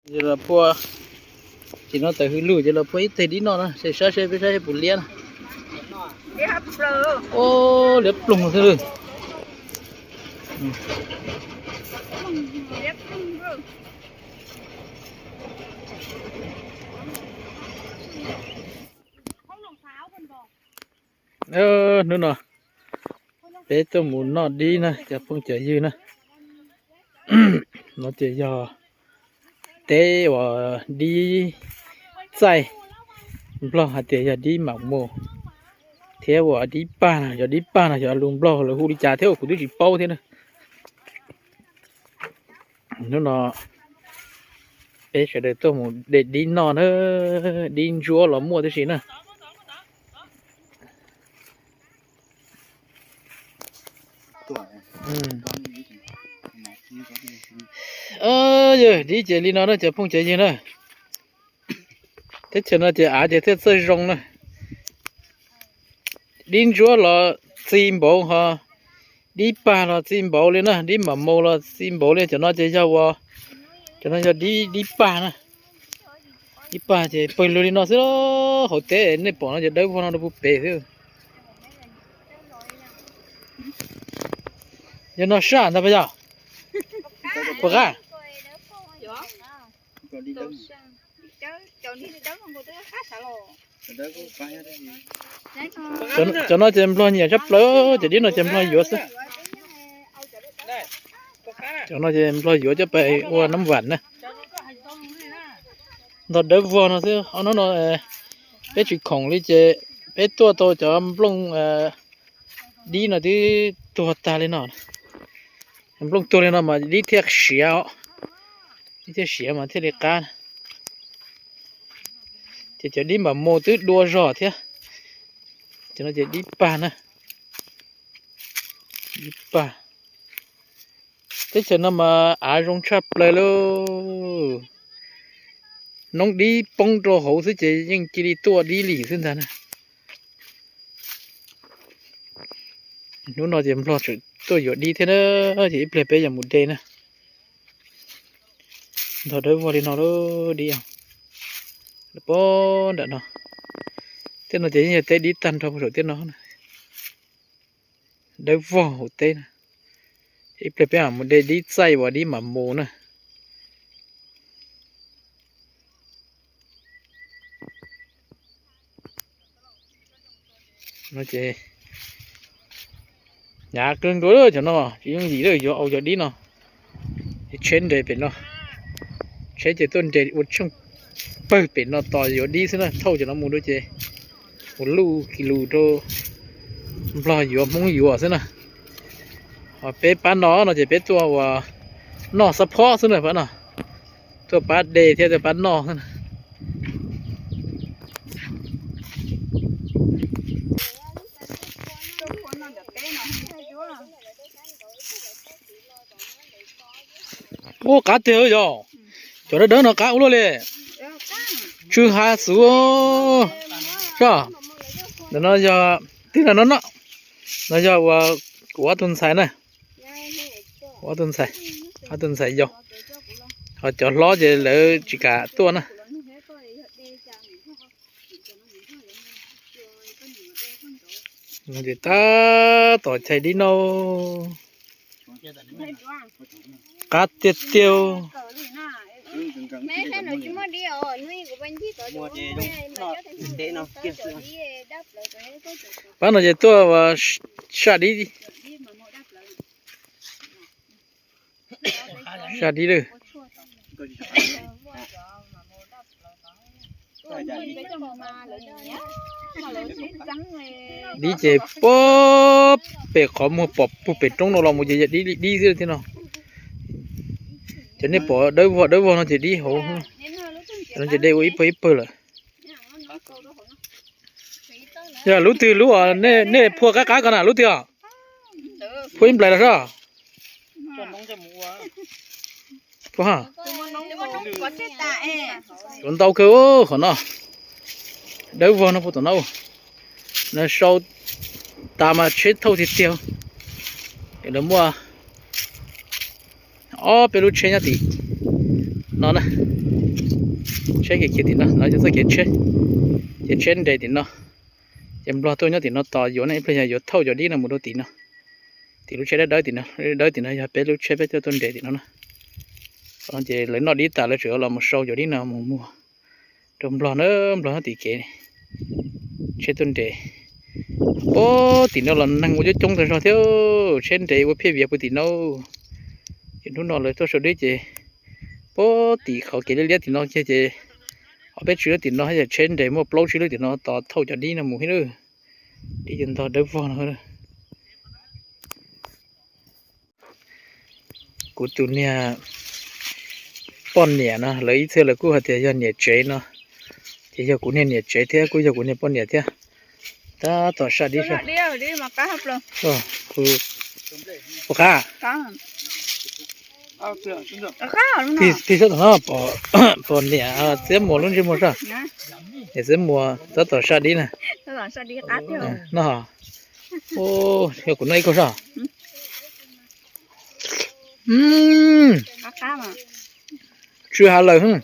Ces los phua, ces no tawm hws lug ces los phua ib teg dib noj na, saib saib peb saib puas liab na. O, liab ploog xwb. Hnub no peb tuaj mus noj dib na cov phooj cov ywg na. No ces yog teb uas dib txaij, Nplog hais tias yog dib mam mus, thiab uas dib pag no, yog dib pag no yog lus Nplog lawv hu li cas thiab uas kuv twb tsis paub thiab na. Hnub no peb sawv daws tuaj mus de dib noj na, dib ntsuab los muaj tib si na. Yog dib ces li no na cov phooj cov ywg na. Teb chaws no ces av ces thiaj txawj zoo na. Dib ntsuab los txi npaum ho, dib pag los txi npaum li na, dib mam mus los txi npaum li. Cov no ces yog ua, cov no yog dib, dib pag na. Dib pag ces pawg lug li no xwb. Hauv teb nej pom no ces dawb vog no rau puag pem xwb. Yog no saj ntag pas yog? Puas qab? Cov no ces Nplog nyiam tshaj plaws, cov dib no ces Nplog yuav xwb. Cov no ces Nplog yuav coj pais ua nab vam na. Ntog dawb vog no xwb, ob hnub no peb tsis khoom li ces peb tuaj tau cov nplooj dib no twb tuag tag li no. Nplooj tuag li no mas dib thiaj siav os, dib thiaj siav mas thiaj li qab. Ces cov dib mam mus twb dua zog thiab. Cov no ces dib pag na, dib pag. Teb chaws no mas av zoo tshaj plaws lauj. Noob dib poob rau hauv xwb ces yeej cia li tuaj dib li xwb ntag na. Hnub no ces Nplog tseem tuaj yuav dib thiab na, ces ib pliag peb yuav mus de na. Ntog dawb vog li no lub dib, pob nram no. Tej no ces yeej yog teb dib tag nrho puag saum tej no. Dawb vog hauv teb na. Ib pliag peb mam mus de dib txaij uas dib mam mus na. No ces hnyav kawg nkaus cov no, tsis yooj yim li yuav au cov dib no. Tsheb nres pem no, tsheb ces tuaj nres ua tsheej pawg pem no tos yuav dib xwb na, thauj cov no mus rau ces ua luj kis lus rau Nplog yuav Hmoob yuav xwb na. Ho peb pab no no ces peb tuaj ua noj xab phob xwb na pab no, tuaj pab de thiab tuaj pab noj xwb na. Ua qab tiag yog, cov dawb dawb no qab ua luaj li. Tsw hav xuv. Soj, ntawm no yog, twb no no, no yog ua kuv ob tug ntxhais na, kuv ob tug ntxhais, ob tug ntxhais yau. Ho cov hlob ces lawv tsis kam tuaj na. Ces tab tom chais dib no, qab tiag tiag. Pab no ces tuaj ua saj dib, saj dib lawm. Dib ces puag pem qhov muag pom puag pem roob no los mus ces yog dib li dib xwb thiab no. Ces nej pom dawb vog dawb vog no ces dib hauv, ces de ua ib pawg ib pawg lawm. Yog lub twg lub, nej phua qab qab ko na lub twg os? Phua ib nplais los soj. Ua ntau kawg qhov no. Dawb vog no puag tom no, no sau tas mas tsheb thauj tiag tiag. Lawv muaj ob peb lub tsheb nyob tim no na. Tsheb kev khiav tim no, no yog txoj kev tsheb, ces tsheb nres tim no, ces nplog tuaj nyob tim no tos yuav ne, ib pliag yog yuav thauj cov dib no mus rau tim no, tim lub tsheb dawb dawb tim no, dawb tim no yog peb lub tsheb peb tuaj nres tim no na. Ces lawv noj dib tas lawv tseem los mus sau cov dib no mus muag rau nplog na, nplog nyob tim kev, tsheb tuaj nres. Puag tim no los neeg ua coob coob tag zog thiab, tsheb nres ua phiaj vias puag tim no. Ces hnub no lawv tuaj sau dib ces puag tim qhov kev liab liab tim no kiag ces ob peb tswb lub tim no thiab tsheb nres muaj plaub tswb lub tim no tos thauj cov dib no mus thiab. Dib ntog dawb vog no. Kuv tus niag poj niam no lawv ib txhia lawv kuj hais tias yog niam tsev no, ces yog kuv niag niam tsev thiab kuj yog kuv niag poj niam thiab. Tab tom saj dib, saj dib. Puas qab? Tig sab tom no, pom niam Txiab Muas lub ntsej muag saj. Niam Txiab Muas tab tom saj dib na. No, yog kuv noj ib kaug saj. Tsw hav lawm.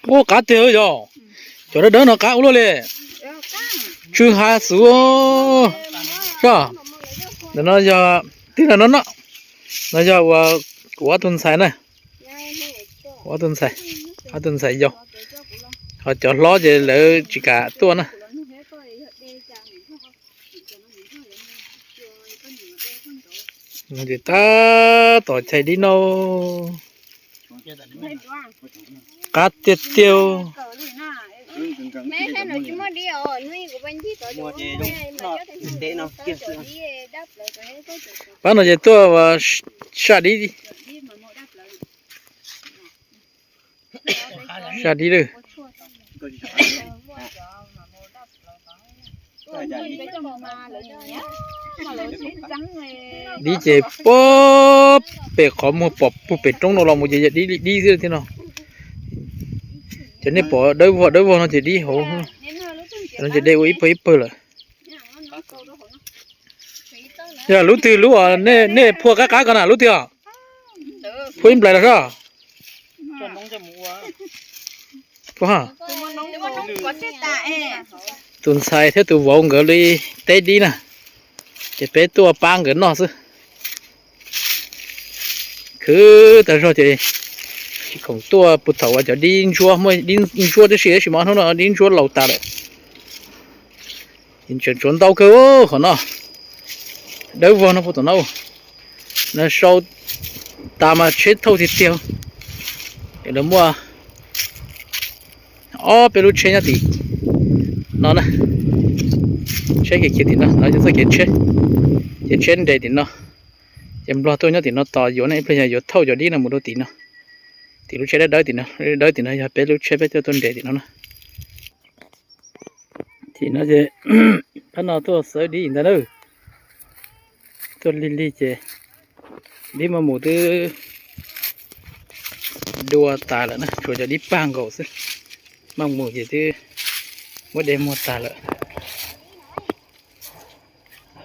Ua qab tiag yog, cov dawb dawb no qab ua luaj li. Tsw hav xwb. Soj, ntawm no yog twg no no no, no yog ua kuv ob tug ntxhais na. Ob tug ntxhais, ob tug ntxhais yau, ho cov hlob ces lawv tsis kam tuaj na. Ces tab tom chais dib no. Qab tiag tiag. Pab no ces tuaj saj dib. Saj dib lawm. Dib ces puag pem qhov muag pom puag pem roob no los mus ces yog dib li dib xwb thiab no. Ces nej pom dawb vog dawb vog no ces dib hauv, no ces dej ua ib pawg ib pawg lawm. Yog lub twg lub, nej phua qab qab ko na lub twg os? Phua ib nplais los soj. Tus ntxhais thiab tus vauv nkawd li teb dib na, ces peb tuaj pab nkawd noj xwb. Khwv tag zog ces tsis khoom tuaj puag thaum uas cov dib ntsuab, muaj dib ntsuab tib si tab sis mas hnub no dib ntsuab laus tas lawm. Tseem tshuav ntau kawg qhov no, dawb vog no puag tom no. No sau tas mas tsheb thauj tiag tiag. Lawv muaj ob peb lub tsheb nyob tim no na. Tsheb kev khiav tim no, no yog txoj kev tsheb, ces tsheb nres tim no, ces nplog tuaj nyob tim no tos yuav ne, ib pliag yog yuav thauj cov dib no mus rau tim no, tim lub tsheb dawb dawb tim no, dawb tim no yog peb lub tsheb peb tuaj tuaj nres tim no na. Tim no ces qab no tuaj xawb dib ntag na. Tuaj lig lig ces dib maj mus twb dua tas lawm na, tshuav cov dib pag nkaus xwb. Maj mus ces twb muab de muag tas lawm.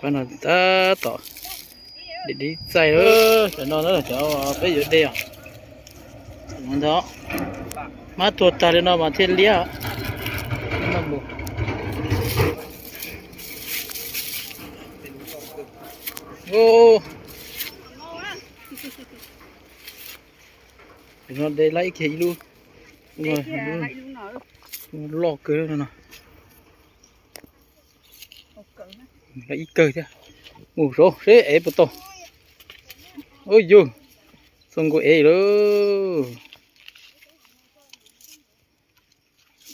Pab no tab tom de dib txaij lawm, cov no cov peb yuav de os. Ntawd mab tuag tag li no mas thiaj liab. No de lab ib kiag ib lub, loj kawg no. Ib kawg thiab. Mus saud seb ev puas tau. Ub yug, txog nkaus ev lawm.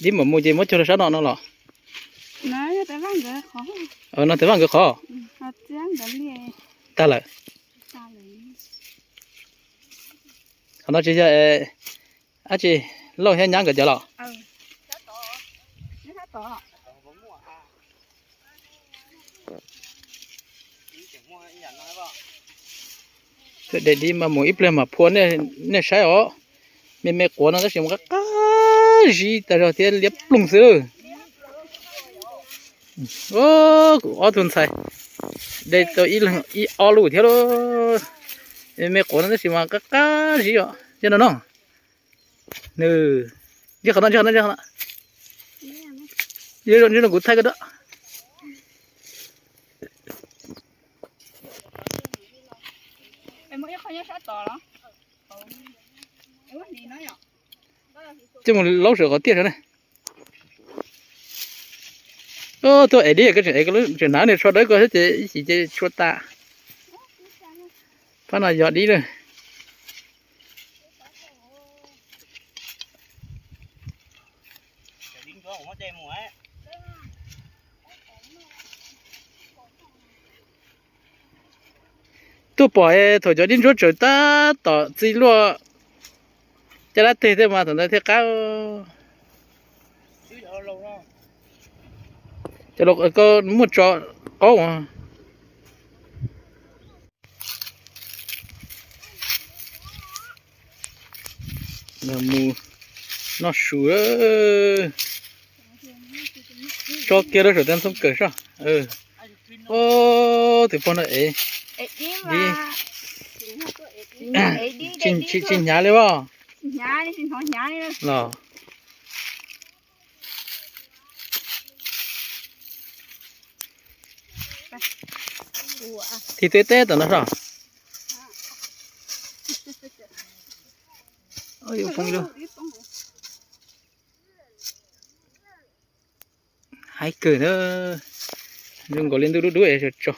Dib mam mus ces muab cog rau sab no no los? No tes vaj nkawd qhov. Tag lawm. Qhov no tsis yog dab tsi, Lauj thiab nyab nkawd cov los? Tuaj de dib mas mus ib pliag mam phua nej saib os. Me me quav no tab sis mas qab qab zib tas zog thiab liab ploog xwb. Kuv ob tug ntxhais de tau ib leeg ib ob lub thiab lauj. Me quav no tab sis mas qab qab zib os, yog no no. Nws, ntsib qhov no, ntsib qhov no, ntsib qhov no. Ntsib no kuv thaij koj dab. Coj mus laub saum qhov tiaj saud ne. Tuaj ev dib, tseem hnav nws tsho dawb ko xwb ces ib chim ces tshua tas. Pab no yog dib lawm. Tuaj pom thaum cov dib ntsuab tsaws tab tom txi luaj caj dab teg thiab mas thaum ntawd thiaj qab. Cov laus koj muaj tso qaub. Mus noj su. Tso kiag rau saum tej ntxooj kawm soj. Ub, tus pog no ev dib, tsis hnyav li os. Los, thim teb teb tom no soj. Haib kawg na, zoo nkaus li ntuj dub dub es tso.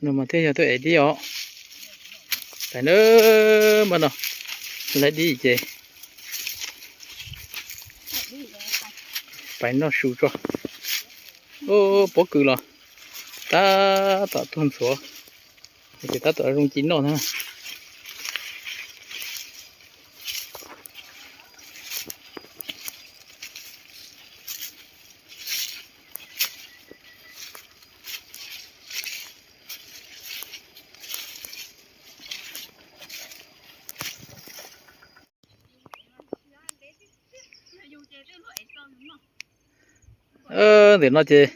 No mas thiaj yog tuaj ev dib os. Pais na, mas no, laij dib ces pais noj su tso. Ub, pob kws los tab tom tuag ntxhuav, ces tab tom zoo ci noj na. Ntawm no ces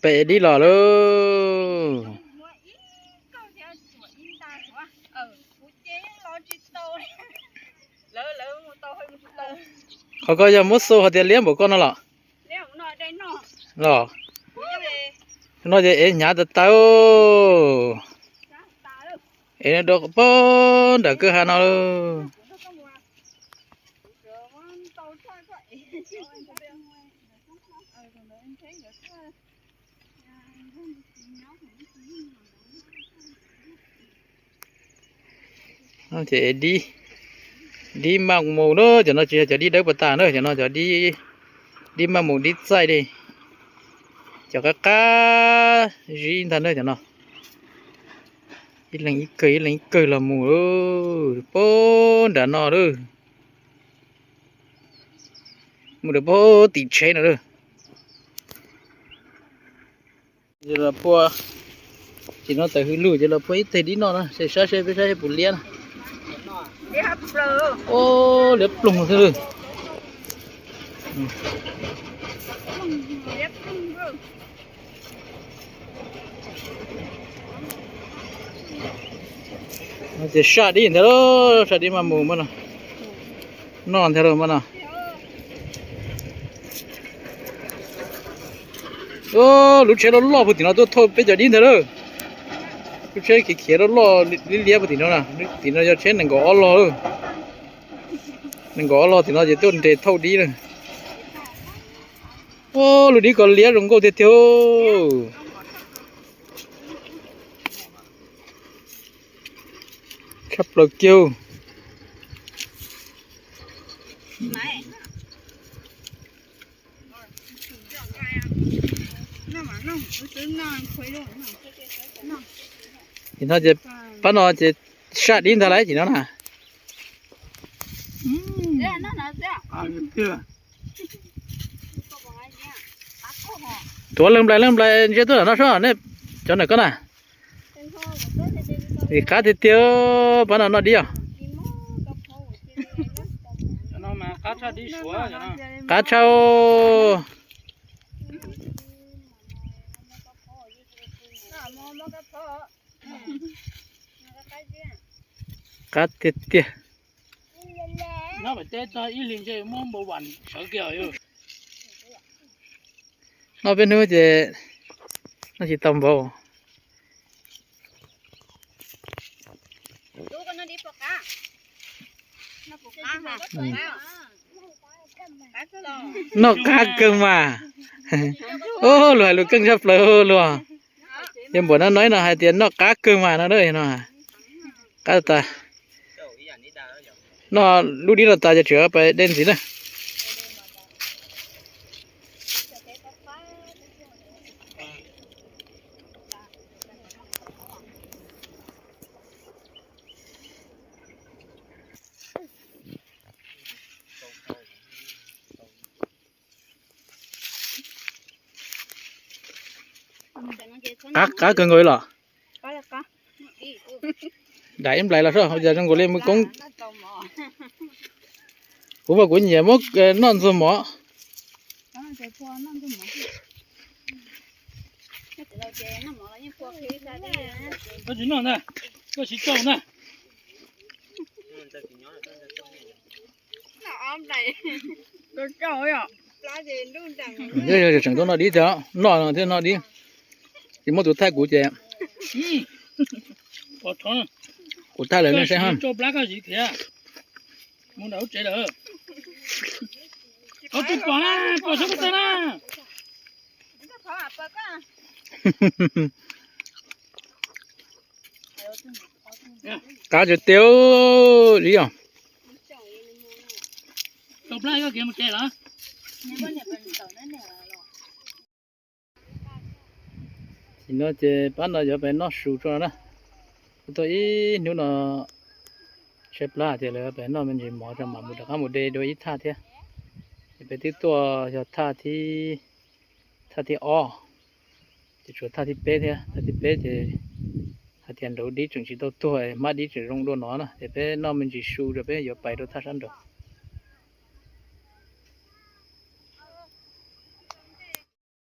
peb ev dib los lauj. Qhov ko yog muab xu hais tias liab npaum ko no los? Los, no ces ev hnyav tas tas. Ev rau pag nram kwj ha no lauj. Ces dib maj mus na, cov no tsis yog cov dib dawb puas tas na, cov no cov dib maj mus dib txaij li. Cov qab qab zib ntag na cov no. Ib leeg ib kawg ib leeg ib kawg los mus pag nram no lauj. Mus rau pag tim tsheb no lauj. Ces los phua, tim no tawm hws lug ces los phua ib teg dib noj na, saib saib peb saib puas liab na. Ub, liab ploog xwb lauj. Ces saj dib ntag lauj, saj dib maj mus mas no, noj ntag lauj mas no. Lub tsheb loj loj puag tim no tuaj thauj peb cov dib ntag lauj. Lub tsheb khiav khiav loj loj liab liab puag tim no na, tim no yog tsheb nees nkaum ob log lauj. Nees nkaum ob log tim no ces tuaj nres thauj dib na. Ub, lub dib ko liab zoo nkauj tiag tiag. Tshaj plaws kiag. Tim no ces pab no ces saj dib ntag lauj tim no na. Tuav leej nplais leej nplais ntsia tuaj ntawm no soj nej cov ntawm koj na. Vim qab tiag tiag pab no noj dib os. Qab tshaj. Qab tiag tiag. Noj peb hnub ces noj tsis tau npaum. Noj qab kawg mas. Luag hais lus keej tshaj plaws luag. Yog npaum no no no hais tias noj qab kawg mas no na no. Qab tas. Noj lub dib no tas ces tseem pais de ntxiv na. Qab, qab kawg nkaus li los? Dam ib nplais los soj, yog zoo nkaus li mus koob. Kuv mas kuv nyiam muab noj ntxuag mov. Koj tsis noj ntag, koj tsis tsau ntag. Tseem tuaj noj dib thiab, noj no thiab noj dib. Tsis muab tus thaij kuv ces kuv thaij lawv nej saib ha. Qab tsis tiag li os. Nim no ces pab no yuav pais noj su tso na. Kuv tuaj ib hnub no tshaib plab tias lawv pais noj me ntsis mov tso mam mus rov qab mus de dua ib thaj thiab. Ces peb twb tuaj yog thaj thib, thaj thib ob, ces tshuav thaj thib peb thiab. Thaj thib peb ces hais tias nraud dib tseem tsis tau tuag, hmab dib tseem zoo dua no na, ces peb noj me ntsis su rau peb yuav pais rau thaj sab nraud.